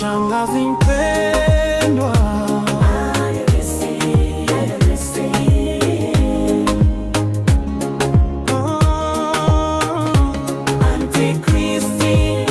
Shangazi mpendwa. Oh. Auntie Christine.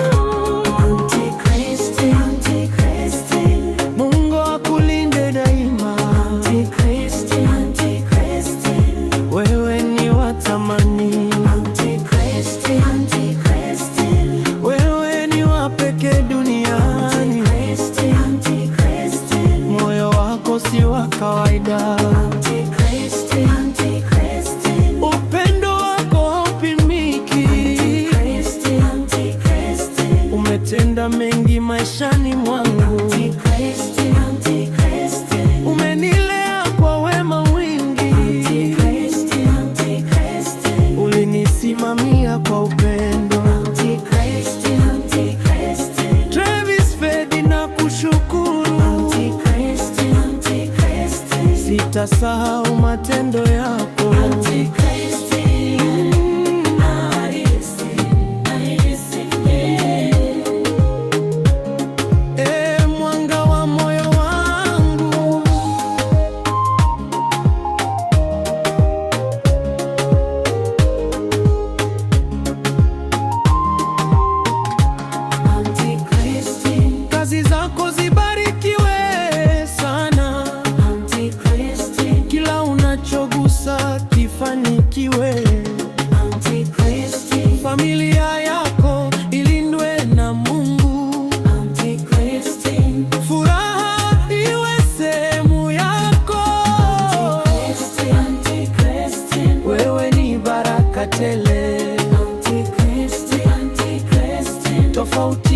Auntie Christine, Auntie Christine. Mungu akulinde daima. Auntie Christine, Auntie Christine. Wewe ni wa thamani. Auntie Christine, Auntie Christine. Wewe ni wa pekee duniani. Christine, Auntie Christine. Moyo wako si wa kawaida. Auntie Christine, Auntie Christine. Upendo wako haupimiki. Christine, Auntie Christine. Umetenda mengi maishani mwangu. Auntie Christine, Auntie Christine. Umenilea kwa wema mwingi. Auntie Christine, Auntie Christine. Ulinisimamia kwa upendo. Auntie Christine, Auntie Christine. Travis Fedi nakushukuru. Auntie Christine, Auntie Christine. Sitasahau matendo yako. Auntie Christine. E, mwanga wa moyo wangu. Auntie Christine, Kazi zako zibarikiwe sana. Auntie Christine, Kila unachogusa kifanikiwe. Auntie Christine, Familia yako ilindwe na Mungu. Auntie Christine, Furaha iwe sehemu yako. Christine, Auntie Christine, Wewe ni baraka tele. Auntie Christine, Auntie Christine. Tofauti